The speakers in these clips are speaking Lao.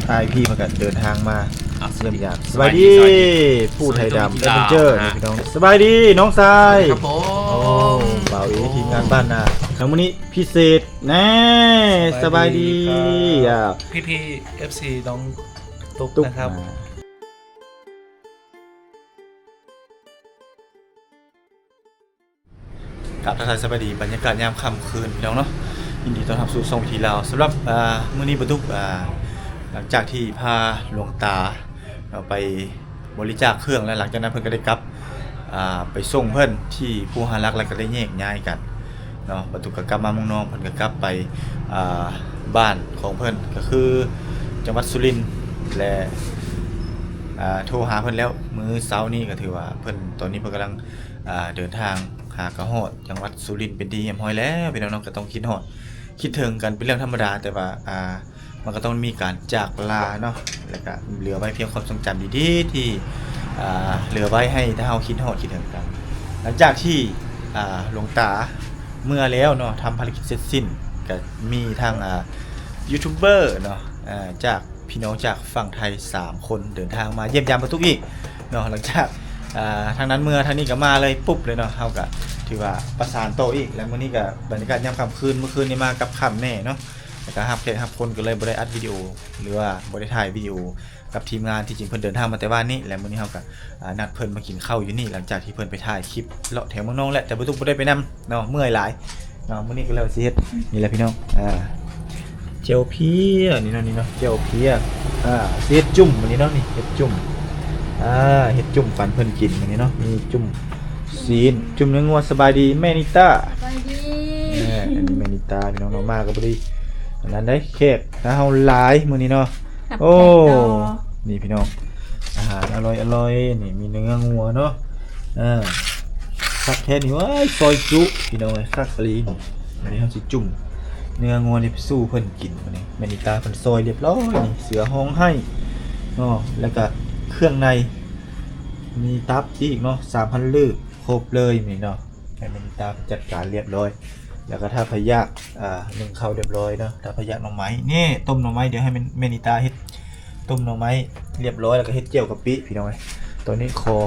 ອ້າຍພີ່ເພິ່ນກໍເດີນທາງມາ ອ່ະ ຢ້ຽມຢາມ. ສະບາຍດີ ສະບາຍດີ ຜູ້ໄທດຳ ສະບາຍດີ ແອດເວັນເຈີ ເຈົ້າ ນີ້ພີ່ນ້ອງ. ສະບາຍດີນ້ອງຊາຍ ສະບາຍດີຄັບຜົມ. ໂອ້ ບ່າວເອ ໂອ້ ທີມງານບ້ານນາ. ແລ້ວມື້ນີ້ພິເສດແນ່. ສະບາຍດີ ສະບາຍດີ ອ່າ ພີ່ໆ ເອັຟຊີ ນ້ອງຕຸກ ຕຸກ ນະຄັບ ອ່າ ກາບທັກທາຍສະບາຍດີ ບັນຍາກາດຍາມຄ່ຳຄືນພີ່ນ້ອງເນາະ. ຍິນດີຕ້ອນຮັບສູ່ຊ່ອງວິຖີລາວ. ສຳລັບ ອ່າ ມື້ນີ້ປາຕຸກ ອ່າ ຫຼັງຈາກທີ່ພາຫຼວງຕາເນາະໄປບໍລິຈາກເຄື່ອງ ແລະ ຫຼັງຈາກນັ້ນເພິ່ນກໍໄດ້ກັບ ອ່າ ໄປສົ່ງເພິ່ນທີ່ພູຫາຫຼັກ ແລ້ວກໍໄດ້ແຍກຍ້າຍກັນເນາະ. ປາຕຸກກໍກັບມາເມືອງນອງ ເພິ່ນກໍກັບໄປ ອ່າ ບ້ານຂອງເພິ່ນ ກໍຄືຈັງຫວັດສຸລິນ ແລະ ອ່າ ໂທຫາເພິ່ນແລ້ວ ມື້ເຊົ້ານີ້ກໍຖືວ່າເພິ່ນ ຕອນນີ້ເພິ່ນກຳລັງ ອ່າ ເດີນທາງຫາກະຮອດຈັງຫວັດສຸລິນເປັນທີ່ຮຽບຮ້ອຍແລ້ວ ພີ່ນ້ອງເນາະ. ກໍຕ້ອງຄິດຮອດຄິດເຖິງກັນເປັນເລື່ອງທຳມະດາ ແຕ່ວ່າ ອ່າ ມັນກໍຕ້ອງມີການຈາກລາເນາະ ແລ້ວກໍເຫຼືອໄວ້ພຽງຄວາມຊົງຈຳດີໆ ທີ່ ອ່າ ເຫຼືອໄວ້ໃຫ້ເຮົາຄິດຮອດຄິດເຖິງກັນ. ຫຼັງຈາກທີ່ ອ່າ ຫຼວງຕາເມືອແລ້ວເນາະ ທຳພາລະກິດເສັດສິ້ນ ກໍມີທັງ ອ່າ ຢູທູບເບີເນາະ ອ່າ ຈາກ ພີ່ນ້ອງຈາກຝັ່ງໄທສາມຄົນເດີນທາງມາຢ້ຽມຢາມປາຕຸກອີກເນາະ. ຫຼັງຈາກ ອ່າ ທາງນັ້ນເມືອ ທາງນີ້ກໍມາເລີຍ ປຸບເລີຍເນາະ. ເຮົາກໍຖືວ່າປະສານຕໍ່ອີກ ແລະ ມື້ນີ້ກໍບັນຍາກາດຍາມຄ່ຳຄືນ ມື້ຄືນນີ້ມາກັບຄ່ຳແນ່ເນາະ ແລ້ວກໍຮັບແຂກຮັບຄົນ ກໍເລີຍບໍ່ໄດ້ອັດວິດີໂອ ຫຼືວ່າບໍ່ໄດ້ຖ່າຍວິດີໂອກັບທີມງານ. ທີ່ຈິງເພິ່ນເດີນທາງມາແຕ່ວານນີ້ ແລະ ມື້ນີ້ເຮົາກໍ ອ່າ ນັດເພິ່ນມາກິນເຂົ້າຢູ່ນີ້ ຫຼັງຈາກທີ່ເພິ່ນໄປຖ່າຍຄລິບເລາະແຖວເມືອງນອງແຫຼະ ແຕ່ປາຕຸກບໍ່ໄດ້ໄປນຳເນາະ ເມື່ອຍຫຼາຍເນາະ. ມື້ນີ້ກໍເລີຍວ່າຊິເຮັດນີ້ແຫຼະພີ່ນ້ອງ ອ່າ ແຈ່ວເພຍນີ້ເນາະ ນີ້ເນາະ ແຈ່ວເພຍ ອ່າ ຊິເຮັດຈຸ້ມມື້ນີ້ເນາະ ນີ້ເຮັດຈຸ້ມ ອ່າ ເຮັດຈຸ້ມປັນເພິ່ນກິນມື້ນີ້ເນາະ ມີຈຸ້ມຊີ້ນ ຈຸ້ມເນື້ອງົວ. ສະບາຍດີແມ່ນິຕາ ສະບາຍດີ ແມ່ ອັນນີ້ແມ່ນິຕາ ພີ່ນ້ອງເນາະ. ມາກໍບໍ່ໄດ້ອັນນັ້ນເດ້ ແຂກເຮົາຫຼາຍມື້ນີ້ເນາະ. ໂອ້ ນີ້ພີ່ນ້ອງ ອາຫານອະລ່ອຍໆ ນີ້ມີເນື້ອງົວເນາະ ເອີ ຄັກແທ້ນີ້ ວ້າຍ ຊອຍຈຸ ພີ່ນ້ອງເອີຍ ຄັກອີ່ຫຼີ. ມື້ນີ້ເຮົາຊິຈຸ້ມເນື້ອງົວນີ້ໄປສູ່ເພິ່ນກິນ. ມື້ນີ້ແມ່ນິຕາເພິ່ນຊອຍລຽບຮ້ອຍ ນີ້ເສືອຮ້ອງໄຫ້ເນາະ ແລ້ວກະເຄື່ອງໃນ ມີຕັບອີກເນາະ ສາມພັນລືບ ຄົບເລີຍນີ້ເນາະ ໃຫ້ແມ່ນິຕາຈັດການລຽບຮ້ອຍ. ແລ້ວກໍຖ້າໃຜຢາກ ອ່າ ໜຶ້ງເຂົ້າລຽບຮ້ອຍເນາະ ຖ້າໃຜຢາກໜໍ່ໄມ້ ນີ້ຕົ້ມໜໍ່ໄມ້ ດຽວໃຫ້ແມ່ ແມ່ນິຕາເຮັດຕົ້ມໜໍ່ໄມ້ລຽບຮ້ອຍ ແລ້ວກໍເຮັດແຈ່ວກະປິ ພີ່ນ້ອງເອີຍ. ຕອນນີ້ຂໍ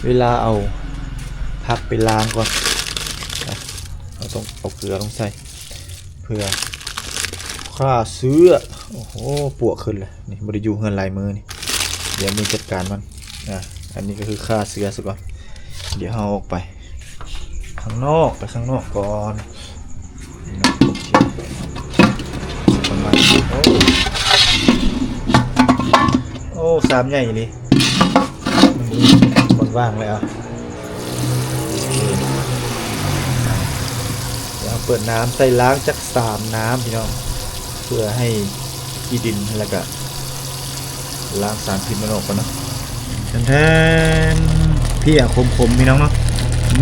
ເວລາເອົາຜັກໄປລ້າງກ່ອນ ອ່ະ ເຮົາຕ້ອງເອົາເກືອລົງໃສ່ ເພື່ອຂ້າເຊື້ອ. ໂອ້ໂຫ ປວກຂຶ້ນແລ້ວ ນີ້ບໍ່ໄດ້ຢູ່ເຮືອນຫຼາຍມື້ນີ້ ດຽວມື້ຈັດການມັນ. ອ່າ ອັນນີ້ກໍຄືຂ້າເຊື້ອຊະກ່ອນ ດຽວເຮົາອອກໄປຂ້າງນອກ ໄປຂ້າງນອກກ່ອນ. ປະມານ ໂອ້ ໂອ້ ຊາມໃຫຍ່ອີ່ຫຼີ ມັນບໍ່ມີບ່ອນວ່າງເລີຍ. ອ່ະ ດຽວເຮົາເປີດນ້ຳໃສ່ ລ້າງຈັກສາມນ້ຳ ພີ່ນ້ອງ ເພື່ອໃຫ້ຂີ້ດິນ ແລ້ວກະລ້າງສານພິດມັນອອກກ່ອນເນາະ. ແທນໆ ເພຍຂົມໆ ພີ່ນ້ອງເນາະ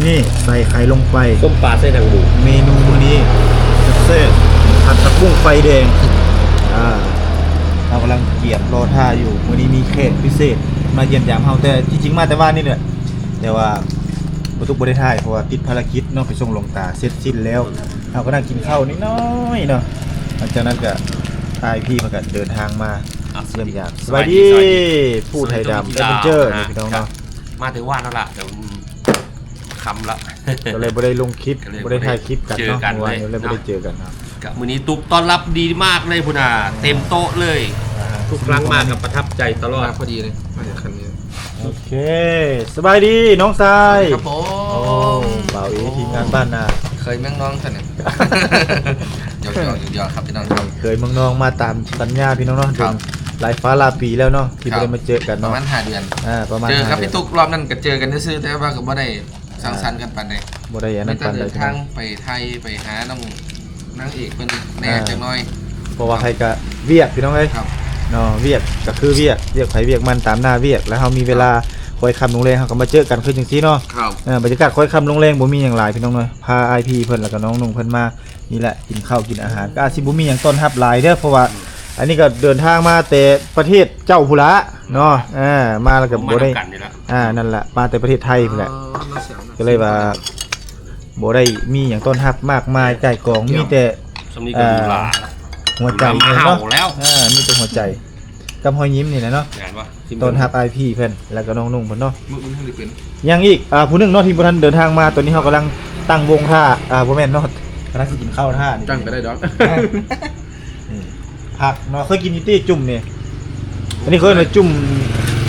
ນີ້ໃສ່ໄຂ່ລົງໄປ ຕົ້ມປາໃສ່ໜັງໝູ. ເມນູມື້ນີ້ແຊບໆ ຜັດຜັກບຸ້ງໄຟແດງ. ອ່າ ເຮົາກຳລັງກຽມລໍຖ້າຢູ່ ມື້ນີ້ມີແຂກພິເສດມາຢ້ຽມຢາມເຮົາ ແຕ່ທີ່ຈິງມາແຕ່ວານນີ້ແຫຼະ ແຕ່ວ່າບໍ່ຕຸກບໍ່ໄດ້ຖ່າຍ ເພາະວ່າຕິດພາລະກິດເນາະ ໄປສົ່ງຫຼວງຕາເສັດສິ້ນແລ້ວ ເຮົາກໍນັ່ງກິນເຂົ້ານ້ອຍໆເນາະ. ຫຼັງຈາກນັ້ນກໍອ້າຍພີ່ເພິ່ນກໍເດີນທາງມາ ອ່ະ ຢ້ຽມຢາມ. ສະບາຍດີ ສະບາຍດີ ຜູ້ໄທດຳ ສະບາຍດີ ແອດເວັນເຈີ ອ່າ ນີ້ພີ່ນ້ອງເນາະ ມາແຕ່ວານແລ້ວລະ ດຽວຄ່ຳລະ ກໍເລີຍບໍ່ໄດ້ລົງຄລິບ ກໍເລີຍບໍ່ໄດ້ຖ່າຍຄລິບກັນເນາະ ເມື່ອວານນີ້ເລີຍບໍ່ໄດ້ເຈີກັນເນາະ. ກະມື້ນີ້ຕຸກຕ້ອນຮັບດີມາກເລີຍພຸ້ນນະ ເຕັມໂຕະເລີຍ ອ່າ ທຸກຄັ້ງມາກໍປະທັບໃຈຕະຫຼອດ ມາພໍດີເລີຍ ມາເຖິງຄັນນີ້. ໂອເຄ ສະບາຍດີນ້ອງຊາຍ ສະບາຍດີຄັບຜົມ. ໂອ້ ບ່າວເອ ໂອ້ ທີມງານບ້ານນາ ເຄີຍເມືອງນອງຊັ້ນນີ້ ຢອກໆ ຢອກໆ ຄັບພີ່ນ້ອງ ເຄີຍເມືອງນອງ ມາຕາມສັນຍາພີ່ນ້ອງເນາະ ຄັບ ເປັນຫຼາຍຟ້າຫຼາຍປີແລ້ວເນາະ ທີ່ບໍ່ໄດ້ມາເຈີກັນເນາະ ປະມານຫ້າເດືອນ ອ່າ ປະມານຫ້າເດືອນ ເຈີກັບພີ່ຕຸກລອບນັ້ນກໍເຈີກັນຊື່ໆ ແຕ່ວ່າກໍບໍ່ໄດ້ ສັງສັນກັນປານໃດ ບໍ່ໄດ້ອັນນັ້ນປານໃດ ມີແຕ່ເດີນທາງໄປໄທ ໄປຫານ້ອງນາງເອກເພິ່ນແດ່ ອ່າ ຈັກໜ້ອຍ ເພາະວ່າໃຜກະວຽກພີ່ນ້ອງເອີຍ ຄັບ ເນາະ ວຽກກະຄືວຽກ ວຽກໃຜວຽກມັນຕາມໜ້າວຽກ ແລ້ວເຮົາມີເວລາ ຄັບ ຄ່ອຍຄ່ຳລົງແລງເຮົາກໍມາເຈີກັນຄືຈັ່ງຊີ້ເນາະ ຄັບ ເອີ ບັນຍາກາດຄ່ອຍຄ່ຳລົງແລງບໍ່ມີຫຍັງຫຼາຍພີ່ນ້ອງເອີຍ ພາອ້າຍພີ່ເພິ່ນແລ້ວກໍນ້ອງນຸ່ງເພິ່ນມາ ນີ້ແຫຼະ ກິນເຂົ້າກິນອາຫານ ກໍອາດຊິບໍ່ມີຫຍັງຕ້ອນຮັບຫຼາຍເດີ ເພາະວ່າອັນນີ້ກໍເດີນທາງມາແຕ່ປະເທດເຈົ້າພຸ້ນລະເນາະ ເອີ ມາແລ້ວກໍບໍ່ໄດ້ ມານຳກັນນີ້ລະ ອ່າ ນັ້ນລະ ມາແຕ່ປະເທດໄທພຸ້ນແຫຼະ ກໍເລີຍວ່າບໍ່ໄດ້ມີຫຍັງຕ້ອນຮັບມາກມາຍກ່າຍກອງ ມີແຕ່ ສ່ຳນີ້ກໍ ອ່າ ຫຼາ ຫົວໃຈເນາະ ອ່າ ມີແຕ່ຫົວໃຈ ກັບຮອຍຍິ້ມນີ້ແຫຼະເນາະ ແມ່ນບໍ່? ຕ້ອນຮັບອ້າຍພີ່ເພິ່ນ ແລ້ວກໍນ້ອງນຸ່ງເພິ່ນເນາະ. ມື້ອື່ນເຮົາຊິເປັນ ຍັງອີກ ອ່າ ຜູ້ໜຶ່ງເນາະທີ່ບໍ່ທັນເດີນທາງມາ ຕອນນີ້ເຮົາກຳລັງຕັ້ງວົງຖ້າ ອ່າ ບໍ່ແມ່ນເນາະ ກຳລັງຊິກິນເຂົ້າຖ້ານີ້ ຈັງກໍໄດ້ດອກ. ນີ້ ຜັກເນາະ ເຄີຍກິນຢູ່ຕິ ຈຸ່ມນີ້? ອັນນີ້ເຂົາເອີ້ນວ່າຈຸ່ມ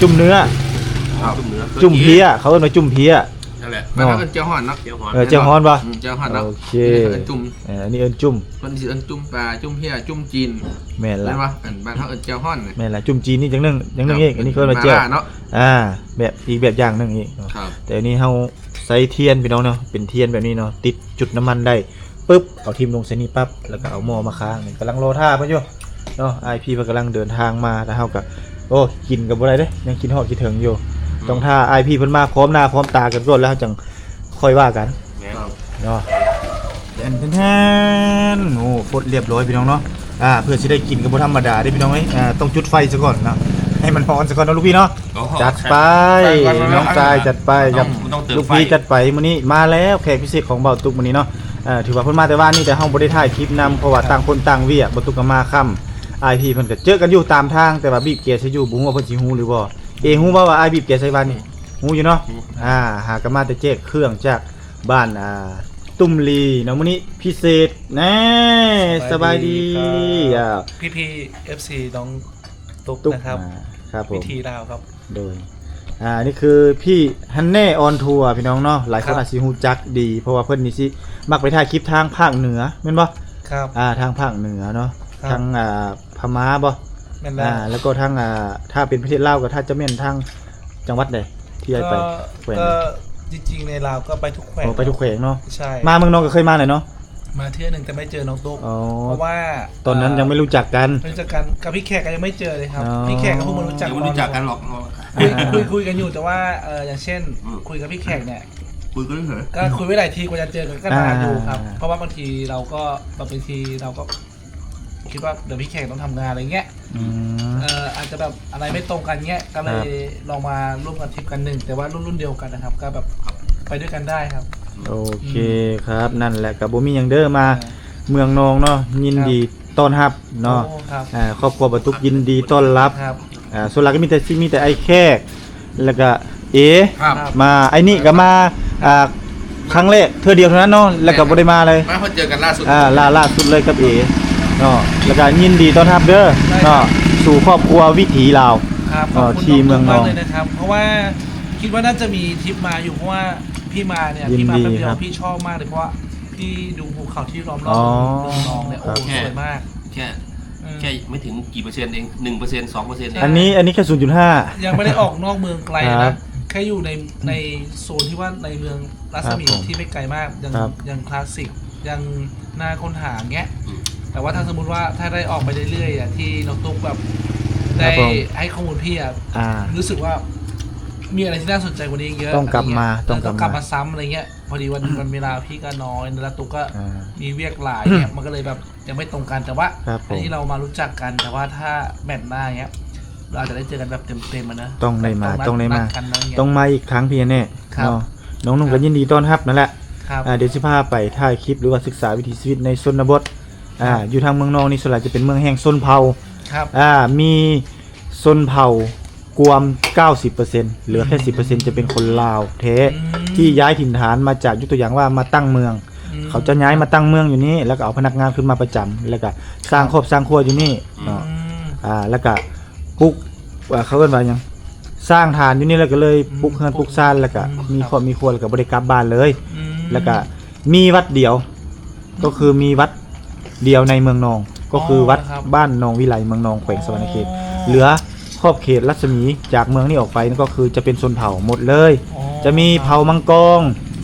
ຈຸ່ມເນື້ອ ຈຸ່ມເນື້ອ ຈຸ່ມເພຍ ເຂົາເອີ້ນວ່າຈຸ່ມເພຍ. ນັ້ນແຫຼະ ເນາະ ບ້ານເຮົາເອີ້ນແຈ່ວຮ້ອນເນາະ. ແຈ່ວຮ້ອນ ເອີ ແຈ່ວຮ້ອນບໍ່? ອືມ ແຈ່ວຮ້ອນເນາະ. ໂອເຄ ເອີ້ນຈຸ່ມ ເອີ ອັນນີ້ເອີ້ນຈຸ່ມ ເພິ່ນຊິເອີ້ນຈຸ່ມປາ ຈຸ່ມເພຍ ຈຸ່ມຈີນ ແມ່ນລະ ແມ່ນບໍ່? ອັນບ້ານເຮົາເອີ້ນແຈ່ວຮ້ອນ ແມ່ນລະ. ຈຸ່ມຈີນນີ້ຈັ່ງໜຶ່ງ ຢ່າງໜຶ່ງອີກ ອັນນີ້ເຂົາເອີ້ນວ່າແຈ່ວ ແບບອີກແບບຢ່າງໜຶ່ງອີກເນາະ. ແຕ່ອັນນີ້ເຮົາໃຊ້ທຽນ ພີ່ນ້ອງເນາະ ເປັນທຽນແບບນີ້ເນາະ ຕິດຈຸດນ້ຳມັນໄດ້ ປຶບ ເອົາຖິ້ມລົງໃສ່ນີ້ປັບ ແລ້ວກໍເອົາໝໍ້ມາຄ້າງນີ້ ກຳລັງລໍຖ້າເພິ່ນຢູ່ເນາະ. ອ້າຍພີ່ເພິ່ນກຳລັງເດີນທາງມາ ແລ້ວເຮົາກໍ ໂອ້ ກິນກໍບໍ່ໄດ້ເດ້ ຍັງຄິດຮອດຄິດເຖິງຢູ່. ອືມ ຕ້ອງຖ້າອ້າຍພີ່ເພິ່ນມາພ້ອມໜ້າພ້ອມຕາກັນກ່ອນ ແລ້ວເຮົາຈັ່ງຄ່ອຍວ່າກັນ ແມ່ນ ເນາະ. ແທນ ແທນ ໂອ້ ຟົດລຽບຮ້ອຍ ພີ່ນ້ອງເນາະ. ອ່າ ເພື່ອຊິໄດ້ກິນກໍບໍ່ທຳມະດາເດ້ ພີ່ນ້ອງເອີຍ. ອ່າ ຕ້ອງຈຸດໄຟຊະກ່ອນເນາະ ໃຫ້ມັນຮ້ອນຊະກ່ອນເນາະ ລູກພີ່ເນາະ. ໂອ້ໂຫ ຈັດໄປ ໃສ່ກ່ອນ ນ້ອງຊາຍ ຈັດໄປ ຕ້ອງ ກັບ ຕ້ອງເຕີມໄຟ ລູກພີ່ ຈັດໄປ. ມື້ນີ້ມາແລ້ວ ແຂກພິເສດຂອງບ່າວຕຸກມື້ນີ້ເນາະ. ເອີ ຖືວ່າເພິ່ນມາແຕ່ວານນີ້ ແຕ່ເຮົາບໍ່ໄດ້ຖ່າຍຄລິບນຳ ເພາະວ່າຕ່າງຄົນຕ່າງວຽກ ບ່າວຕຸກກໍມາຄ່ຳ ອ້າຍພີ່ເພິ່ນກໍເຈີກັນຢູ່ຕາມທາງ ແຕ່ວ່າບີບແກໃສ່ຢູ່ ບໍ່ຮູ້ວ່າເພິ່ນຊິຮູ້ຫຼືບໍ່. ເອ ຮູ້ບໍ່ວ່າອ້າຍບີບແກໃສ່ວານນີ້? ຮູ້ຢູ່ເນາະ. ອ່າ ຫາກໍມາແຕ່ແຈກເຄື່ອງຈາກບ້ານ ອ່າ ຕຸ້ມລີເນາະ ມື້ນີ້ພິເສດແນ່. ສະບາຍດີ ສະບາຍດີ ອ່າ ພີ່ໆ ເອັຟຊີ ນ້ອງຕຸກ ຕຸກ ນະຄັບ ອ່າ ຄັບຜົມ ວິຖີລາວຄັບ. ໂດຍ ອ່າ ນີ້ຄືພີ່ຮັນແນ່ອອນທົວ ພີ່ນ້ອງເນາະ ຫຼາຍຄົນອາດຊິຮູ້ຈັກດີ ເພາະວ່າເພິ່ນນີ້ຊິມັກໄປຖ່າຍຄລິບທາງພາກເໜືອ ແມ່ນບໍ່? ຄັບ ອ່າ ທາງພາກເໜືອເນາະ ທາງ ອ່າ ພະມ້າບໍ່? ແມ່ນແລ້ວ ອ່າ ແລ້ວກໍທາງ ອ່າ ຖ້າເປັນປະເທດລາວກໍຖ້າຈະແມ່ນທາງຈັງຫວັດໃດທີ່ອ້າຍໄປ? ແຂວງ ກໍຈິງໆ ໃນລາວກໍໄປທຸກແຂວງ ອໍ ໄປທຸກແຂວງເນາະ. ໃຊ່ ມາເມືອງນອງກໍເຄີຍມາແຫຼະເນາະ. ມາເທື່ອໜຶ່ງ ແຕ່ໄມ່ເຈີນ້ອງຕຸກ ອໍ ເພາະວ່າຕອນນັ້ນ ເອີ ຍັງໄມ່ຮູ້ຈັກກັນ ໄມ່ຮູ້ຈັກກັນ ກັບພີ່ແຂກກໍຍັງໄມ່ເຈີເລີຍຄັບ. ອໍ ພີ່ແຂກກໍເພິ່ງມາຮູ້ຈັກ ຍັງບໍ່ຮູ້ຈັກກັນ ຕອນ ຫຼອກ ຄຸຍ ຄຸຍ ຄຸຍກັນຢູ່ ແຕ່ວ່າ ເອີ ຢ່າງເຊັ່ນ ອືມ ຄຸຍກັບພີ່ແຂກເນ່ຍ ຄຸຍກັນເສີຍ ກໍຄຸຍໄວ້ຫຼາຍທີກວ່າຈະເຈີກັນ ກໍນານຢູ່ຄັບ ອ່າ ເພາະວ່າບາງທີເຮົາກໍ ບາງທີເຮົາກໍຄິດວ່າ ດຽວພີ່ແຂກຕ້ອງທຳງານ ອະໄລເງຍ ອືມ ເອີ ອາດຈະແບບອະໄລໄມ່ຕົງກັນເງຍ ກໍເລີຍ ຄັບ ລອງມາຮ່ວມກັນທຣິບກັນໜຶ່ງ ແຕ່ວ່າລຸ້ນໆ ດຽວກັນນະຄັບ ກໍແບບ ໄປດ້ວຍກັນໄດ້ຄັບ. ໂອເຄ ອືມ ຄັບ ນັ້ນແຫຼະ ກໍບໍ່ມີຫຍັງເດີ ມາ ເອີ ເມືອງນອງເນາະ ຍິນດີ ຄັບ ຕ້ອນຮັບເນາະ. ໂອ້ ຄັບ ອ່າ ຄອບຄົວບ່າວຕຸກຍິນດີຕ້ອນຮັບ ຄັບ ອ່າ ສ່ວນຫຼາຍກໍມີແຕ່ ຊິມີແຕ່ອ້າຍແຂກ ແລ້ວກໍເອ ຄັບ ມາ ອ້າຍນິກໍມາ ອ່າ ຄັ້ງແລກເທື່ອດຽວເທົ່ານັ້ນເນາະ ແລ້ວກໍບໍ່ໄດ້ມາເລີຍ ມາພໍເຈີກັນລ່າສຸດ ອ່າ ລ່າ ລ່າສຸດເລີຍກັບເອເນາະ ແລ້ວກໍຍິນດີຕ້ອນຮັບເດີ ໄດ້ ເນາະ ສູ່ຄອບຄົວວິຖີລາວ ຄັບ ເນາະ ຂອບຄຸນ ທີ່ເມືອງນອງ ມາກເລີຍນະຄັບ ເພາະວ່າຄິດວ່າໜ້າຈະມີທຣິບມາຢູ່ ເພາະວ່າພີ່ມາເນ່ຍ ຍິນດີ ພີ່ມາແປັບດຽວ ຄັບ ພີ່ຊອບມາກເລີຍ ເພາະວ່າ ທີ່ດູພູເຂົາທີ່ລ້ອມຮອບ ອໍ ເມືອງນອງເນ່ຍ ໂອ້ ໂຫ ແຄ່ ສວຍມາກ ແຄ່ ອືມ ແຄ່ໄມ່ເຖິງກີ່ເປີເຊັນເອງ ໜຶ່ງເປີເຊັນ ສອງເປີເຊັນ ອັນນີ້ ອັນນີ້ແຄ່ສູນຈຸດຫ້າ ຍັງໄມ່ໄດ້ອອກນອກເມືອງໄກນະ ຄັບ ແຄ່ຢູ່ໃນ ໃນໂຊນທີ່ວ່າໃນເມືອງລັດສະໝີ ຄັບຜົມ ທີ່ໄມ່ໄກມາກ ຍັງ ຄັບ ຍັງຄລາສສິກ ຍັງໜ້າຄົ້ນຫາເງຍ ອືມ ແຕ່ວ່າຖ້າສົມມຸດວ່າ ຖ້າໄດ້ອອກໄປເລື້ອຍໆ ອະ ທີ່ນ້ອງຕຸກແບບ ໄດ້ ຄັບຜົມ ໃຫ້ຂໍ້ມູນພີ່ອະ ອ່າ ຮູ້ສຶກວ່າມີອະໄລທີ່ໜ້າສົນໃຈກວ່ານີ້ອີກເຍອະ ຕ້ອງກັບມາ ອະໄລເງຍ ຕ້ອງກັບມາ ຕ້ອງກັບມາຊ້ຳ ອະໄລເງຍ ພໍດີວ່າ ອືມ ມັນເວລາພີ່ກໍນ້ອຍ ແລ້ວຕຸກກໍ ອ່າ ມີວຽກຫຼາຍເງຍ ມັນກໍເລີຍແບບຍັງໄມ່ຕົງກັນ ແຕ່ວ່າ ຄັບຜົມ ອັນນີ້ເຮົາມາຮູ້ຈັກກັນ ແຕ່ວ່າຖ້າແມັດໜ້າເງຍ ເຮົາອາດຈະໄດ້ເຈີກັນແບບເຕັມໆ ອະນະ ຕ້ອງໄດ້ມາ ຕ້ອງໄດ້ມາ ຕ້ອງມາອີກຄັ້ງພີ່ແນ່ ຄັບ ເນາະ ນ້ອງນຸ່ງ ຄັບ ກໍຍິນດີຕ້ອນຮັບນັ້ນແຫຼະ ຄັບ ອ່າ ດຽວຊິພາໄປຖ່າຍຄລິບ ຫຼືວ່າສຶກສາວິຖີຊີວິດໃນຊົນນະບົດ ອ່າ ຢູ່ທາງເມືອງນອງນີ້ ສ່ວນຫຼາຍຈະເປັນເມືອງແຫ່ງຊົນເຜົ່າ ຄັບ ອ່າ ມີຊົນເຜົ່າກວມເກົ້າສິບເປີເຊັນ ເຫຼືອແຄ່ ອືມ ສິບເປີເຊັນ ຈະເປັນຄົນລາວແທ້ ອືມ ທີ່ຍ້າຍຖິ່ນຖານມາຈາກ ຍົກຕົວຢ່າງວ່າມາຕັ້ງເມືອງ ອືມ ເຂົາຈະຍ້າຍມາຕັ້ງເມືອງຢູ່ນີ້ ແລ້ວກໍເອົາພະນັກງານຂຶ້ນມາປະຈຳ ແລ້ວກໍສ້າງ ຄັບ ຄອບສ້າງຄົວຢູ່ນີ້ເນາະ ອືມ ອ່າ ແລ້ວກໍປຸກ ອ່າ ເຂົາເອີ້ນວ່າຫຍັງ ສ້າງຖານຢູ່ນີ້ ແລ້ວກໍເລີຍ ອືມ ປຸກເຮືອນ ປຸກ ປຸກຊານ ແລ້ວກໍ ອືມ ມີຄອບ ມີຄົວ ແລ້ວກໍບໍ່ໄດ້ກັບບ້ານເລີຍ ອືມ ແລ້ວກໍມີວັດດຽວ ກໍຄືມີວັດດຽວໃນເມືອງນອງ ກໍຄື ອໍ ວັດ ຄັບ ບ້ານໜອງວິໄລ ເມືອງນອງ ແຂວງສະຫວັນນະເຂດ ອໍ ເຫຼືອຂອບເຂດລັດສະໝີຈາກເມືອງນີ້ອອກໄປ ກໍຄືຈະເປັນຊົນເຜົ່າໝົດເລີຍ ອໍ ຈະມີເຜົ່າມັງກອງ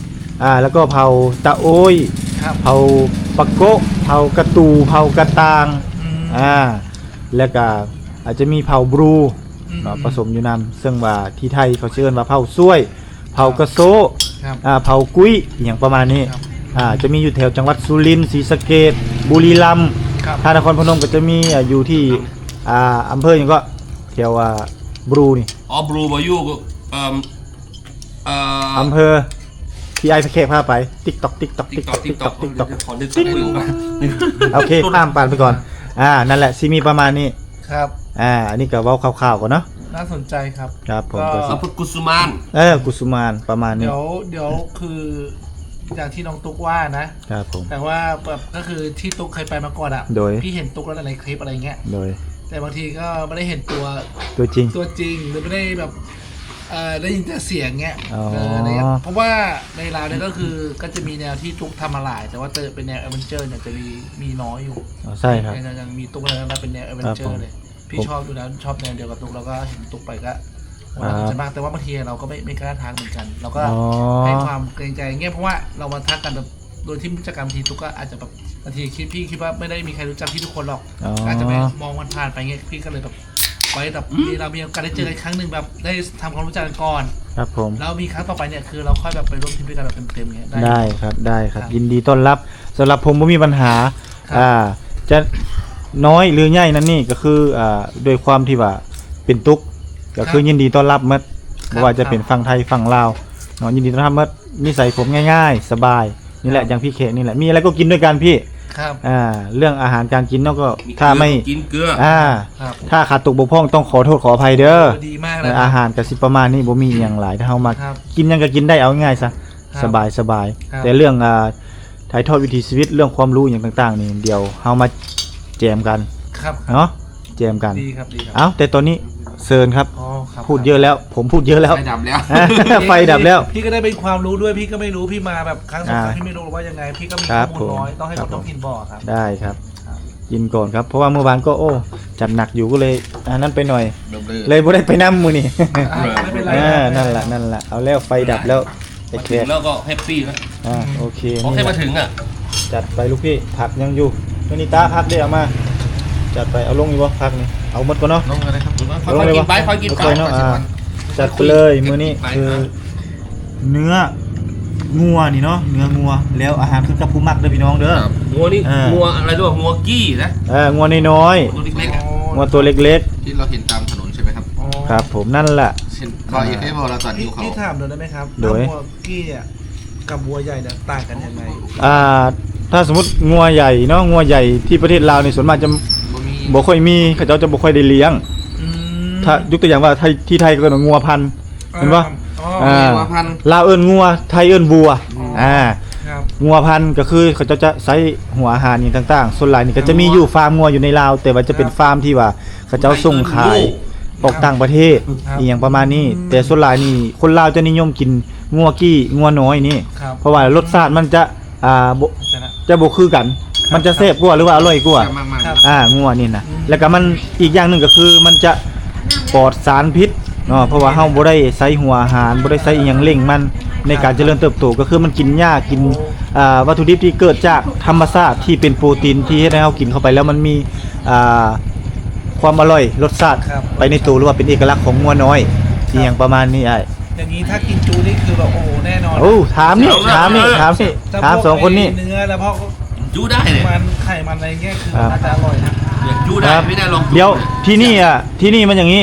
ອ່າ ແລ້ວກໍເຜົ່າຕະໂອ້ຍ ຄັບ ເຜົ່າປະໂກະ ເຜົ່າກະຕູ ເຜົ່າກະຕ່າງ ອືມ ອ່າ ແລ້ວກໍອາດຈະມີເຜົ່າບຣູ ອືມ ເນາະ ປະສົມຢູ່ນຳ ເຊິ່ງວ່າທີ່ໄທເຂົາຊິເອີ້ນວ່າເຜົ່າຊວຍ ເຜົ່າກະໂຊ ຄັບ ອ່າ ເຜົ່າກຸ້ຍ ອີ່ຫຍັງປະມານນີ້ ຄັບ ອ່າ ຈະມີຢູ່ແຖວຈັງຫວັດສຸລິນ, ສີສະເກດ, ບຸລີລຳ, ຄັບ ທາງນະຄອນພະນົມກໍຈະມີ ອ່າ ຢູ່ທີ່ ອ່າ ອຳເພີຫຍັງເກາະ ແຖວ ອ່າ ບຣູນີ້ ອໍ ບຣູບໍ່ຢູ່ ເອີ່ມ ເອີ່ ອຳເພີທີ່ອ້າຍແຂກພາໄປ ຕິກຕອກ ຕິກຕອກ ຕິກຕອກ ຕິກຕອກ ຕິກຕອກ ຕິກຕອກ ຂໍນຶກ ຕິກ ໂອເຄ ຂ້າມຜ່ານໄປກ່ອນ ອ່າ ນັ້ນແຫຼະ ຊິມີປະມານນີ້ ครับ ອ່າ ອັນນີ້ກໍເວົ້າຄ່າວໆກ່ອນເນາະ น่าสนใจครับ ครับผม ก็ ก็ เอาพวกกุสุมาน เออ กุสุมาน ประมาณนี้ เดี๋ยว เดี๋ยวคือ อย่างที่น้องตุ๊กว่านะ ครับผม แต่ว่าแบบ ก็คือที่ตุ๊กเคยไปมาก่อนอะ โดย พี่เห็นตุ๊กแล้วแต่ในคลิปอะไรเงี้ย โดย แต่บางทีก็ไม่ได้เห็นตัว ตัวจริง ตัวจริง หรือไม่ได้แบบ เอ่อ ได้ยินแต่เสียงเงี้ย อ๋อ เออ อะไรเงี้ย เพราะว่าในลาวเนี่ยก็คือ ก็จะมีแนวที่ตุ๊กทำมาหลาย แต่ว่าเจอเป็นแนวแอดเวนเจอร์เนี่ยจะมี มีน้อยอยู่ อ๋อ ใช่ครับ ยัง ยังมีตุ๊กอะไรนะ เป็นแนวแอดเวนเจอร์ ครับผม เลย พี่ชอบอยู่แล้ว ชอบแนวเดียวกับตุ๊ก แล้วก็เห็นตุ๊กไปก็ วันนั้น ครับ สนใจมาก แต่ว่าบางทีเราก็ไม่ ไม่กล้าทักเหมือนกัน เราก็ อ๋อ ให้ความเกรงใจเงี้ย เพราะว่าเรามาทักกันแบบ โดยที่ไม่รู้จักกัน บางทีตุ๊กก็อาจจะแบบ บางทีคิด พี่คิดว่าไม่ได้มีใครรู้จักพี่ทุกคนหรอก อ๋อ อาจจะไม่มองมันผ่านไปเงี้ย พี่ก็เลยแบบ ไว้แบบ อืม มี เรามีโอกาสได้เจอกันครั้งหนึ่ง แบบได้ทำความรู้จักกันก่อน ครับผม แล้วมีครั้งต่อไปเนี่ย คือเราค่อยแบบไปร่วมทริปด้วยกันแบบเต็มๆเงี้ย ได้ ได้ครับ ได้ครับ ครับ ยินดีต้อนรับ สำหรับผมบ่มีปัญหา ครับ อ่า จะน้อยหรือใหญ่นั่นนี่ก็คือ อ่า ด้วยความที่ว่าเป็นตุ๊ก ก็คือ ครับ ยินดีต้อนรับหมด ครับ บ่ว่าจะเป็น ครับ ฝั่งไทยฝั่งลาวเนาะ ยินดีต้อนรับหมด นิสัยผมง่ายๆ สบาย นี่แหละ ครับ อย่างพี่แขกนี่แหละ มีอะไรก็กินด้วยกันพี่ ครับ อ่า เรื่องอาหารการกินเนาะ ก็ มี ถ้า เกลือ ไม่ ก็กินเกลือ อ่า ครับ ถ้าขาดตกบกพร่องต้องขอโทษขออภัยเด้อ เออ ดีมากเลย เออ ครับ อาหารก็สิประมาณนี้ บ่มีอีหยังหลาย ถ้าเฮามา ครับ กินหยังก็กินได้ เอาง่ายๆซะ ครับ สบายๆ ครับ แต่เรื่อง อ่า ถ่ายทอดวิถีชีวิต เรื่องความรู้หยังต่างๆนี่ เดี๋ยวเฮามาแจมกัน ครับ เนาะ แจมกัน ดีครับ ดีครับ เอ้า แต่ตอนนี้เชิญครับ อ๋อ ครับ พูดเยอะแล้ว ผมพูดเยอะแล้ว ไฟดับแล้ว ไฟดับแล้ว พี่ก็ได้เป็นความรู้ด้วย พี่ก็ไม่รู้ พี่มาแบบครั้งสองครั้ง อ่า พี่ไม่รู้ว่ายังไง พี่ก็มี ครับ ข้อมูลน้อย ผม ต้องให้ ครับ คนท้องถิ่นบอกครับ ได้ครับ ครับ กินก่อนครับ เพราะว่าเมื่อวานก็ โอ้ จัดหนักอยู่ ก็เลยอันนั้นไปหน่อย เริ่มเลย เลยบ่ได้ไปนำมื้อนี้ อ่า ไม่เป็นไร อ่า ครับ นั่นแหละ นั่นแหละ เอาแล้ว ไฟดับแล้ว มาถึงแล้วก็แฮปปี้แล้ว อ่า โอเค ขอแค่มาถึงอะ จัดไปลูกพี่ ผักยังอยู่ มื้อนี้ตาผักเด้เอามา จัดไป เอาลงอยู่บ่ผักนี่ เอาหมดก่อนเนาะ ลงเลยครับ เอาลงเลยบ่ ค่อยๆกินไป ค่อยๆกินไป ค่อยๆเนาะ อ่า จัดไปเลย มื้อนี้คือ เนื้องัวนี่เนาะ เนื้องัว แล้วอาหารคือกับผู้มักเด้อพี่น้องเด้อ ครับ งัวนี่ เออ งัวอะไรรู้ป่ะ งัวกี้นะ เออ งัวน้อยๆ ตัวเล็กๆอะ งัวตัวเล็กๆ ที่เราเห็นตามถนนใช่ไหมครับ อ๋อ ครับผม นั่นแหละ เช่น บ่าวเอกเคยบอกเราตอนหิวเขา พี่ถามหน่อยได้ไหมครับ โดย งัวกี้เนี่ยกับวัวใหญ่เนี่ยต่างกันยังไง อ่า ถ้าสมมุติงัวใหญ่เนาะ งัวใหญ่ที่ประเทศลาวนี่ส่วนมากจะ บ่มี บ่ค่อยมี เขาเจ้าจะบ่ค่อยได้เลี้ยง อืม ถ้ายกตัวอย่างว่าไทย ที่ไทยก็เอิ้นว่างัวพันธุ์ เห็นบ่ อ๋อ อ่า งัวพันธุ์ ลาวเอิ้นงัว ไทยเอิ้นวัว อืม อ่า ครับ งัวพันธุ์ก็คือเขาเจ้าจะใช้หัวอาหารหยังต่างๆ ส่วนหลายนี่ก็จะมีอยู่ฟาร์มงัวอยู่ในลาว แต่ว่าจะเป็น ครับ ฟาร์มที่ว่าเขาเจ้าส่งขาย ออกต่างประเทศ ครับ อีหยังประมาณนี้ อืม แต่ส่วนหลายนี่คนลาวจะนิยมกินงัวกี้ งัวน้อยนี่ ครับ เพราะว่ารสชาติมันจะ อ่า บ่ จะนะ จะบ่คือกัน ครับ มันจะแซ่บกว่าหรือว่าอร่อยกว่า แซ่บมากๆ ครับ อ่า งัวนี่นะ อืม แล้วก็มันอีกอย่างหนึ่งก็คือมันจะปลอดสารพิษเนาะ เพราะว่าเฮาบ่ได้ใช้หัวอาหาร บ่ได้ใช้อีหยังเร่งมันในการเจริญเติบโต ก็คือมันกินหญ้า กิน โอ้ อ่า วัตถุดิบที่เกิดจากธรรมชาติที่เป็นโปรตีนที่เฮ็ดให้เฮากินเข้าไปแล้วมันมี อ่า ความอร่อย รสชาติ ครับ ไปในตัว หรือว่าเป็นเอกลักษณ์ของงัวน้อย ครับ อีหยังประมาณนี้อ้าย อย่างนี้ถ้ากินจุนี่คือแบบ โอ้โห แน่นอน โอ้ ถามนี่ ถามนี่ ถามนี่ ถามสองคนนี้ เนื้อแล้วพวก จุได้เนี่ย มัน ไขมันอะไรเงี้ย คือ ครับ น่าจะอร่อยนะ เนี่ยจุได้ ครับ ไม่ได้ลองจุ เดี๋ยว ที่นี่อ่ะ ที่นี่มันอย่างนี้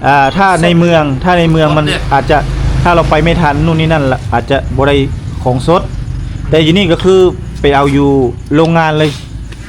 อ่า ถ้าในเมือง ถ้าในเมืองมัน สดเนี่ย อาจจะ ถ้าเราไปไม่ทันนู่นนี่นั่นละ อาจจะบ่ได้ของสด แต่อยู่นี่ก็คือไปเอาอยู่โรงงานเลย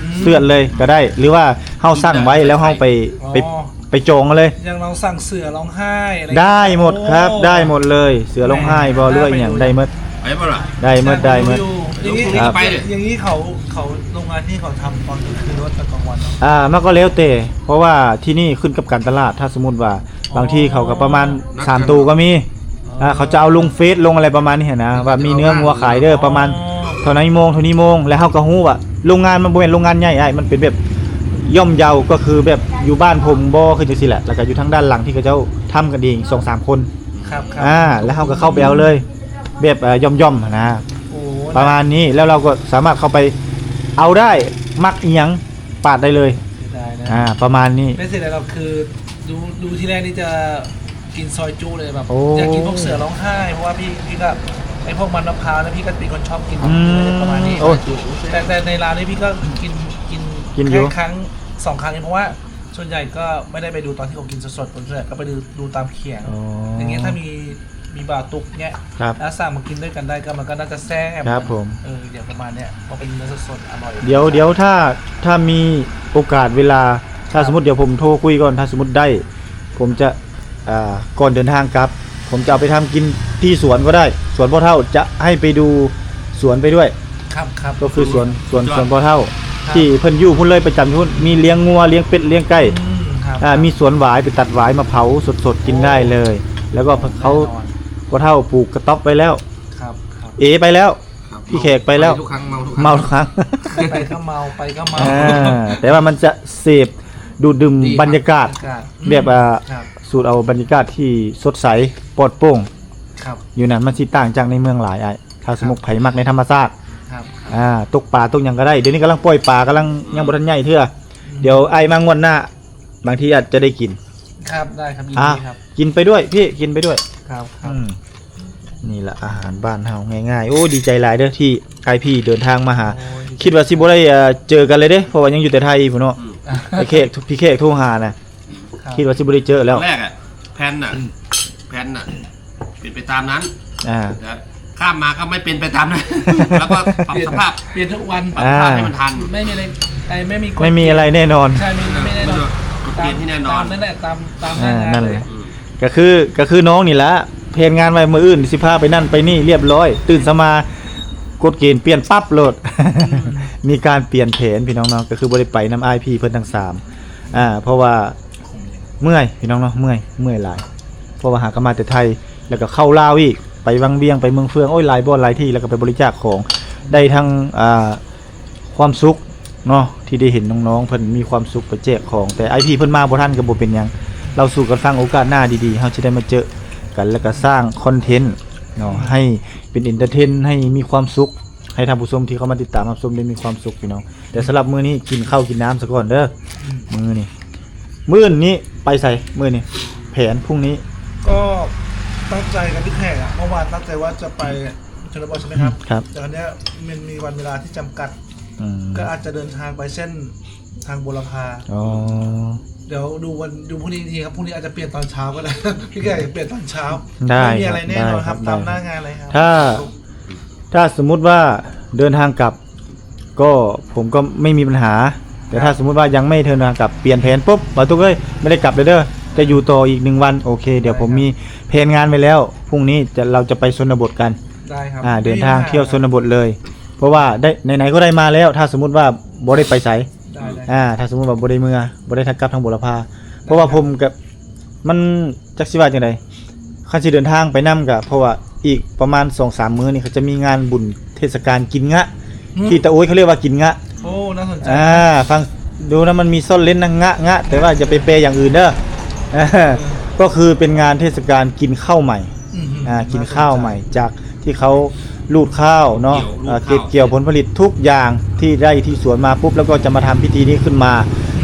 อืม เชือดเลยก็ได้ หรือว่าเฮาสั่งไว้แล้วเฮาไป อ๋อ ไป ไปจองเอาเลย อย่างเราสั่งเสือร้องไห้อะไร ได้หมดครับ โอ้ ได้หมดเลย เสือร้องไห้บ่ หรือว่าอีหยัง ได้หมด ไปบ่ล่ะ ได้หมด ได้หมด อย่างนี้ ครับ อย่างนี้เขา เขา โรงงานที่เขาทำตอนกลางคืนหรือว่าตอนกลางวันเนาะ อ่า มันก็แล้วแต่ เพราะว่าที่นี่ขึ้นกับการตลาด ถ้าสมมุติว่า อ๋อ บางทีเขาก็ประมาณ นัดกัน สามตัวก็มี อ่า เขาจะเอาลงเฟซลงอะไรประมาณนี้หั้นนะ ว่ามีเนื้องัวขายเด้อ ประมาณ อ๋อ เท่านั้นโมง เท่านี้โมง แล้วเฮาก็ฮู้ว่าโรงงานมันบ่แม่นโรงงานใหญ่อ้าย มันเป็นแบบย่อมเยา ก็คือแบบอยู่บ้านผมบ่ คือจังซี่แหละ แล้วก็อยู่ทางด้านหลังที่เขาเจ้าทำกันเอง สองสามคน ครับ ครับ อ่า แล้วเฮาก็เข้าไปเอาเลย แบบ เอ่อ ย่อมๆหั้นนะ โอ้ ประมาณนี้ แล้วเราก็สามารถเข้าไปเอาได้ มักอีหยังปาดได้เลย เสียดายนะ อ่า ประมาณนี้ ไม่เสียดายหรอก คือ ดู ดูที่แรกนี่จะกินซอยจุเลยแบบ โอ้ อยากกินพวกเสือร้องไห้ เพราะว่าพี่ พี่ก็ ไอ้พวกมันมะพร้าวนะ พี่ก็เป็นคนชอบกิน อืม ประมาณนี้ โอ้ แต่ แต่ในร้านนี้พี่ก็กิน กิน กินอยู่ แค่ครั้งสองครั้งเอง เพราะว่าส่วนใหญ่ก็ไม่ได้ไปดูตอนที่เขากินสดๆ ส่วนใหญ่ก็ไปดู ดูตามเขียง อ๋อ อย่างเงี้ย ถ้ามี มีบ่าวตุ๊กเนี้ย ครับ แล้วสั่งมากินด้วยกันได้ก็ มันก็น่าจะแซ่บ ครับผม เออ อย่างประมาณเนี้ย พอเป็นเนื้อสดๆ อร่อย เดี๋ยว เดี๋ยวถ้า ถ้ามีโอกาสเวลา ຖ້າສົມມຸດ ດຽວຜົມໂທຄຸຍກ່ອນ ຖ້າສົມມຸດໄດ້ ຜົມຈະ ອ່າ ກ່ອນເດີນທາງກັບ ຜົມຈະເອົາໄປທຳກິນທີ່ສວນກໍໄດ້ ສວນພໍ່ເຖົ້າ ຈະໃຫ້ໄປດູສວນໄປດ້ວຍ ຄັບໆ ກໍຄືສວນ ສວນ ສວນພໍ່ເຖົ້າ ທີ່ເພິ່ນຢູ່ພຸ້ນເລີຍ ປະຈຳຢູ່ພຸ້ນ ມີລ້ຽງງົວ ລ້ຽງເປັດ ລ້ຽງໄກ່ ອືມ ຄັບ ອ່າ ມີສວນຫວາຍ ໄປຕັດຫວາຍມາເຜົາສົດໆກິນໄດ້ເລີຍ ແລ້ວກໍເຂົາ ພໍ່ເຖົ້າປູກກະຕ໊ອບໄວ້ແລ້ວ ເອໄປແລ້ວ ພີ່ແຂກໄປແລ້ວ ເມົາທຸກຄັ້ງ ເມົາທຸກຄັ້ງ ໄປກໍເມົາ ໄປກໍເມົາ ອ່າ ແຕ່ວ່າມັນຈະເສບດູດດື່ມບັນຍາກາດ ແບບ ອ່າ ສູດເອົາບັນຍາກາດທີ່ສົດໃສປອດໂປ່ງ ຢູ່ນັ້ນມັນຊິຕ່າງຈາກໃນເມືອງຫຼາຍ ອ້າຍ ຖ້າສົມມຸດໃຜມັກໃນທຳມະຊາດ ອ່າ ຕົກປາຕົກຫຍັງກໍໄດ້ ດຽວນີ້ກຳລັງປ່ອຍປາ ກຳລັງ ຍັງບໍ່ທັນໃຫຍ່ເທື່ອ ດຽວອ້າຍມາງວດໜ້າ ບາງທີອາດຈະໄດ້ກິນ ຄັບ ໄດ້ຄັບ ຍິນດີຄັບ ກິນໄປດ້ວຍພີ່ ກິນໄປດ້ວຍ ຄັບໆ ອືມ ນີ້ລະອາຫານບ້ານເຮົາງ່າຍໆ ໂອ້ ດີໃຈຫຼາຍເດີທີ່ອ້າຍພີ່ເດີນທາງມາຫາ ຄິດວ່າຊິບໍ່ໄດ້ ເອີ ເຈີກັນເລີຍເດ້ ເພາະວ່າຍັງຢູ່ແຕ່ໄທພຸ້ນເນາະ ພີ່ແຂກ ພີ່ແຂກໂທຫານະ ຄິດວ່າຊິບໍ່ໄດ້ເຈີແລ້ວ ຕອນແລກອະ ແພນນະ ແພນນະ ເປັນໄປຕາມນັ້ນ ອ່າ ແຕ່ຂ້າມມາກໍໄມ່ເປັນໄປຕາມນັ້ນ ແລ້ວກໍປັບສະພາບ ປ່ຽນທຸກວັນ ປັບສະພາບໃຫ້ມັນທັນ ໄມ່ມີອະໄລ ໄອ້ ໄມ່ມີກົດ ໄມ່ມີອະໄລແນ່ນອນ ໃຊ່ ໄມ່ ໄມ່ແນ່ນອນ ກົດເກນທີ່ແນ່ນອນ ຕາມນັ້ນແຫຼະ ຕາມ ຕາມ ອ່າ ນັ້ນແຫຼະ ກໍຄື ກໍຄືນ້ອງນີ້ລະ ແຜນງານໄວ້ມື້ອື່ນຊິພາໄປນັ້ນໄປນີ້ລຽບລ້ອຍ ຕື່ນເຊົ້າມາກົດເກນປ່ຽນປັບໂລດ ມີການປ່ຽນແຜນພີ່ນ້ອງເນາະ ກໍຄືບໍ່ໄດ້ໄປນຳອ້າຍພີ່ເພິ່ນທັງສາມ ອ່າ ເພາະວ່າເມື່ອຍພີ່ນ້ອງເນາະ ເມື່ອຍ ເມື່ອຍຫຼາຍ ເພາະວ່າຫາກໍມາແຕ່ໄທ ແລ້ວກໍເຂົ້າລາວອີກ ໄປວັງວຽງ ໄປເມືອງເຟືອງ ໂອ້ຍ ຫຼາຍບ່ອນຫຼາຍທີ່ ແລ້ວກໍໄປບໍລິຈາກຂອງ ໄດ້ທັງ ອ່າ ຄວາມສຸກເນາະ ທີ່ໄດ້ເຫັນນ້ອງໆເພິ່ນມີຄວາມສຸກ ໄປແຈກຂອງ ແຕ່ອ້າຍພີ່ເພິ່ນມາບໍ່ທັນກໍບໍ່ເປັນຫຍັງ ເລົ່າສູ່ກັນຟັງ ໂອກາດໜ້າດີໆ ເຮົາຊິໄດ້ມາເຈີກັນ ແລ້ວກໍສ້າງຄອນເທັນເນາະ ໃຫ້ເປັນເອັນເຕີເທນ ໃຫ້ມີຄວາມສຸກ ໃຫ້ທ່ານຜູ້ຊົມທີ່ເຂົ້າມາຕິດຕາມຮັບຊົມໄດ້ມີຄວາມສຸກພີ່ນ້ອງ ແຕ່ສຳລັບມື້ນີ້ກິນເຂົ້າກິນນ້ຳສາກ່ອນເດີ ມື້ນີ້ ມື້ອື່ນນີ້ໄປໃສ? ມື້ນີ້ແຜນ ພຸ່ງນີ້ ກໍຕັ້ງໃຈກັບພີ່ແຂກອະ ເມື່ອວານຕັ້ງໃຈວ່າຈະໄປຊົນນະບົດໃຊ່ໄໝຄັບ? ອືມ ຄັບ ແຕ່ອັນເນີ້ຍມັນມີວັນເວລາທີ່ຈຳກັດ ອືມ ກໍອາດຈະເດີນທາງໄປເສັ້ນທາງບົວລະພາ ອໍ ດຽວດູວັນ ດູພຸ່ງນີ້ອີກທີຄັບ ພຸ່ງນີ້ອາດຈະປ່ຽນຕອນເຊົ້າກໍໄດ້ ພີ່ແຂກປ່ຽນຕອນເຊົ້າ ໄດ້ ບໍ່ມີອະໄລແນ່ນອນ ໄດ້ ຕາມໜ້າງານເລີຍ ຖ້າ ຖ້າສົມມຸດວ່າເດີນທາງກັບ ກໍ ຜົມກໍໄມ່ມີບັນຫາ ແຕ່ຖ້າສົມມຸດວ່າຍັງໄມ່ເດີນທາງກັບ ປ່ຽນແຜນປຸບ ບ່າວຕຸກເອີຍ ໄມ່ໄດ້ກັບເລີຍເດີ ຈະຢູ່ຕໍ່ອີກໜຶ່ງວັນ ໂອເຄ ດຽວ ໄດ້ ຜົມມີແຜນງານໄວ້ແລ້ວ ພຸ່ງນີ້ຈະ ເຮົາຈະໄປຊົນນະບົດກັນ ໄດ້ ອ່າ ເດີນທາງທ່ຽວຊົນນະບົດເລີຍ ເພາະວ່າໄດ້ ໄຫນໆກໍໄດ້ມາແລ້ວ ຖ້າສົມມຸດວ່າບໍ່ໄດ້ໄປໃສ ໄດ້ ອ່າ ຖ້າສົມມຸດວ່າບໍ່ໄດ້ເມືອ ບໍ່ໄດ້ທາງກັບທາງບົວລະພາ ເພາະວ່າ ໄດ້ ຜົມກໍ ມັນຈັກຊິວ່າຈັ່ງໃດ ຄັນຊິເດີນທາງໄປນຳກະ ເພາະວ່າອີກປະມານສອງສາມມື້ນີ້ ເຂົາຈະມີງານບຸນເທດສະການກິນງະ ທີ່ຕາໂອ້ຍເຂົາຮຽກວ່າກິນງະ ໂອ້ ໜ້າສົນໃຈ ອ່າ ຟັງດູນະ ມັນມີຊ້ອນເລັ້ນນະ ງະ ງະ ແຕ່ວ່າຢ່າໄປແປຢ່າງອື່ນເດີ ກໍຄືເປັນງານເທດສະການກິນເຂົ້າໃໝ່ ອ່າ ກິນເຂົ້າໃໝ່ຈາກ ທີ່ເຂົາລູດຂ້າວເນາະ ເກັບກ່ຽວ ອ່າ ເກັບກ່ຽວຜົນຜະລິດທຸກຢ່າງທີ່ໄດ້ທີ່ສວນມາປຸບ ແລ້ວກໍຈະມາທຳພິທີນີ້ຂຶ້ນມາ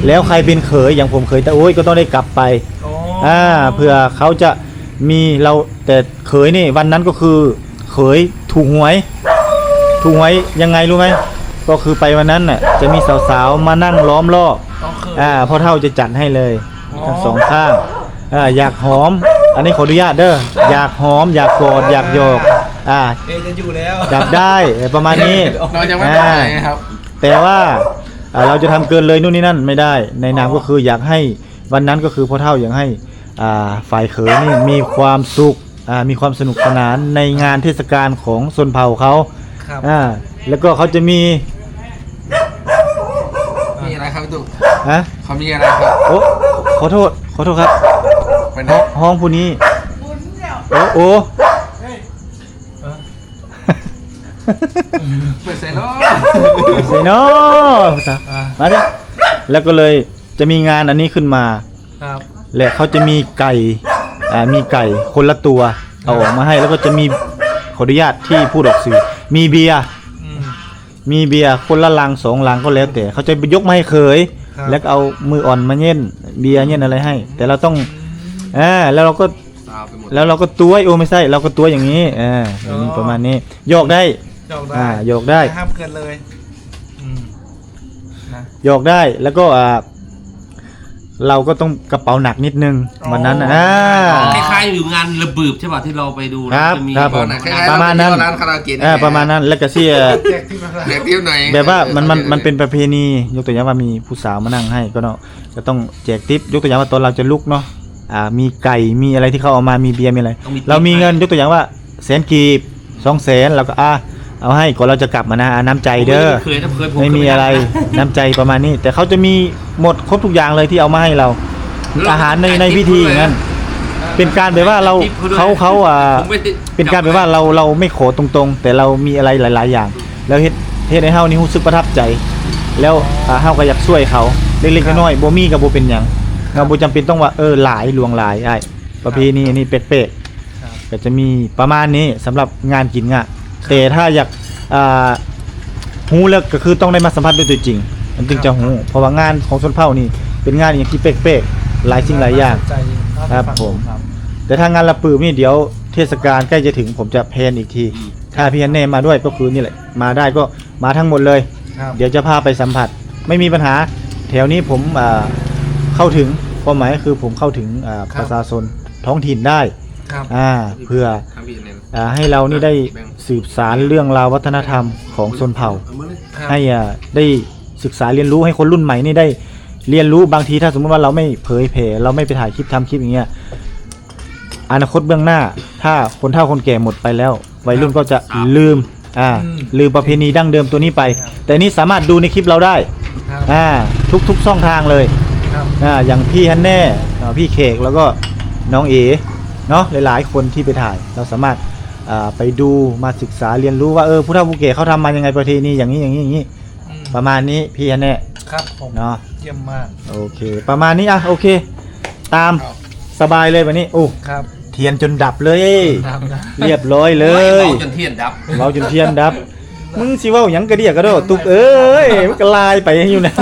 ແລ້ວໃຜເປັນເຂີຍ ຢ່າງຜົມເຂີຍຕາໂອ້ຍ ກໍຕ້ອງໄດ້ກັບໄປ ອໍ ອ່າ ເພື່ອເຂົາຈະມີ ເຮົາ ແຕ່ເຂີຍນີ້ ວັນນັ້ນກໍຄືເຂີຍຖືກຫວຍ ຖືກຫວຍຍັງໄງຮູ້ໄໝ? ກໍຄືໄປວັນນັ້ນນະ ຈະມີສາວໆມານັ່ງລ້ອມລອບ ອໍ ເຂີຍ ອ່າ ພໍ່ເຖົ້າຈະຈັດໃຫ້ເລີຍ ອໍ ທັງສອງຂ້າງ ອ່າ ຢາກຫອມ ອັນນີ້ຂໍອະນຸຍາດເດີ ຢາກຫອມ ຢາກກອດ ຢາກຢອກ ອ່າ ເອ ຈະຢູ່ແລ້ວ ຢາກໄດ້ ປະມານນີ້ ນ້ອງຍັງບໍ່ບອກເລີຍຄັບ ແຕ່ວ່າ ອ່າ ເຮົາຈະທຳເກີນເລີຍ ນູ້ນນີ້ນັ້ນ ໄມ່ໄດ້ ໃນນາມ ອໍ ກໍຄືຢາກໃຫ້ ວັນນັ້ນກໍຄືພໍ່ເຖົ້າຢາກໃຫ້ ອ່າ ຝ່າຍເຂີຍນີ້ມີຄວາມສຸກ ອ່າ ມີຄວາມສະໜຸກສະໜານໃນງານເທດສະການຂອງຊົນເຜົ່າເຂົາ ຄັບ ອ່າ ແລ້ວກໍເຂົາຈະມີ ມີອະໄລຄັບ ຕູ້ ຮະ? ເຂົາມີອະໄລຄັບ? ໂອ້ ຂໍໂທດ ຂໍໂທດຄັບ ໄປໄຫນ? ຮ້ອງ ຮ້ອງຜູ້ນີ້ ໂອ້ ໂອ້ ໄປໃສເນາະ? ໄປໃສເນາະ? ອ່າ ມາເດີ ແລ້ວກໍເລີຍຈະມີງານອັນນີ້ຂຶ້ນມາ ຄັບ ແລະ ເຂົາຈະມີໄກ່ ອ່າ ມີໄກ່ຄົນລະຕົວ ເອົາອອກມາໃຫ້ ແລ້ວກໍຈະມີ ຂໍອະນຸຍາດທີ່ພູດອອກຊື່ ມີເບຍ ອືມ ມີເບຍຄົນລະລັງສອງລັງກໍແລ້ວແຕ່ ເຂົາຈະຍົກມາໃຫ້ເຂີຍ ຄັບ ແລ້ວກໍເອົາມືອ່ອນມາເຢັນເບຍເຢັນອະໄລໃຫ້ ແຕ່ເຮົາຕ້ອງ ອືມ ອ່າ ແລ້ວເຮົາກໍ ຊາວໄປໝົດ ແລ້ວເຮົາກໍຕົວະ ໂອ້ ໄມ່ໃຊ່ ເຮົາກໍຕົວະຢ່າງນີ້ ເອີ ອືມ ປະມານນີ້ ຢອກໄດ້ ຢອກໄດ້ ອ່າ ຢອກໄດ້ ຫ້າມເກີນເລີຍ ອືມ ນະ ຢອກໄດ້ ແລ້ວກໍ ອ່າ เราก็ต้องกระเป๋าหนักนิดนึง อ๋อ วันนั้นน่ะ อ่า คล้ายๆ อยู่งานระเบิดใช่ป่ะ ที่เราไปดู ครับ จะมี ครับผม คล้ายๆ ประมาณนั้น ร้านคาราโอเกะ เออ ประมาณนั้น แล้วก็สิ แจกทิปอะไร แจกทิปหน่อย แบบว่ามัน มัน เออ มันเป็นประเพณี ยกตัวอย่างว่ามีผู้สาวมานั่งให้ก็เนาะ ก็ต้องแจกทิป ยกตัวอย่างว่าตอนเราจะลุกเนาะ อ่า มีไก่ มีอะไรที่เขาเอามา มีเบียร์ มีอะไร ต้องมีทิป เรามีเงิน ให้ ยกตัวอย่างว่า แสนกีบ สองแสน เราก็ อ่ะ เอาให้ก่อนเราจะกลับมานะ อ่ะ น้ำใจเด้อ โอ้ย ไม่เคย ไม่เคย ผม ไม่มีอะไร เคยไม่ได้ น้ำใจประมาณนี้ แต่เขาจะมีหมดครบทุกอย่างเลยที่เอามาให้เรา แล้ว อาหารใน จ่าย ใน ทิป พิธี เขาเลย อย่างนั้น เป็นการแบบว่าเรา จ่าย ทิป เขาด้วย เขาเขา อ่า ผมไม่ได้ เป็นการแบบว่า จับ เรา เราไม่ขอตรงๆ แต่เรามีอะไรหลายๆ อย่าง แล้วเฮ็ด เฮ็ดให้เฮานี่รู้สึกประทับใจ แล้ว อ่า เฮาก็อยากช่วยเขา เล็กๆ ครับ น้อยๆ บ่มีก็บ่เป็นหยัง ครับ เราบ่จำเป็นต้องว่า เออ หลาย หลวงหลาย อ้าย ประเพณี ครับ อันนี้แปลกๆ ครับ ก็จะมีประมาณนี้สำหรับงานกินงะ ครับ แต่ถ้าอยาก อ่า รู้แล้วก็คือต้องได้มาสัมผัสด้วยตัวจริง มันจึง ครับ จะรู้ เพราะว่างานของชนเผ่านี่เป็นงานอย่างที่แปลกๆ หลายสิ่งหลายอย่าง น่าสนใจ ครับ น่าฟัง ผม ครับ แต่ถ้างานละปืมนี่เดี๋ยวเทศกาลใกล้จะถึง ผมจะแพลนอีกที อืม ถ้าพี่ฮันแน่มาด้วยก็คือนี่แหละ มาได้ก็มาทั้งหมดเลย ครับ เดี๋ยวจะพาไปสัมผัส ไม่มีปัญหา แถวนี้ผม อ่า เข้าถึง ความหมายก็คือผมเข้าถึง อ่า ครับ ประชาชนท้องถิ่นได้ ครับ อ่า เพื่อ อ่า ให้เรานี่ได้ แบ่ง สืบสานเรื่องราววัฒนธรรมของชนเผ่า ครับ ให้ อ่า ได้ศึกษาเรียนรู้ ให้คนรุ่นใหม่นี่ได้เรียนรู้ บางทีถ้าสมมุติว่าเราไม่เผยแผ่ เราไม่ไปถ่ายคลิป ทำคลิปอย่างเงี้ย อนาคตเบื้องหน้า ถ้าคนเฒ่าคนแก่หมดไปแล้ว วัยรุ่นก็จะ ครับ ลืม อ่า อืม ลืมประเพณีดั้งเดิมตัวนี้ไป ครับ แต่นี่สามารถดูในคลิปเราได้ ครับ อ่า ทุกๆ ช่องทางเลย ครับ อ่า อย่างพี่ฮันแน่ อ่า พี่เขก แล้วก็น้องเอ เนาะ หลายๆ คนที่ไปถ่าย เราสามารถ อ่า ไปดู มาศึกษาเรียนรู้ว่า เออ ผู้เฒ่าผู้แก่เขาทำมายังไง ประเพณีอย่างนี้ อย่างนี้ อย่างนี้ อืม ประมาณนี้ พี่ฮันแน่ ครับผม เนาะ เยี่ยมมาก โอเค ประมาณนี้ อ่ะ โอเค ตาม ครับ สบายเลยบัดนี้ โอ้ ครับ เทียนจนดับเลย ดับนะ เรียบร้อยเลย โอ้ย เว้าจนเทียนดับ เว้าจนเทียนดับ มึงสิเว้าหยังกะเดี้ยกะโด ตุ๊กเอ้ย มันก็ลายไปอยู่นะ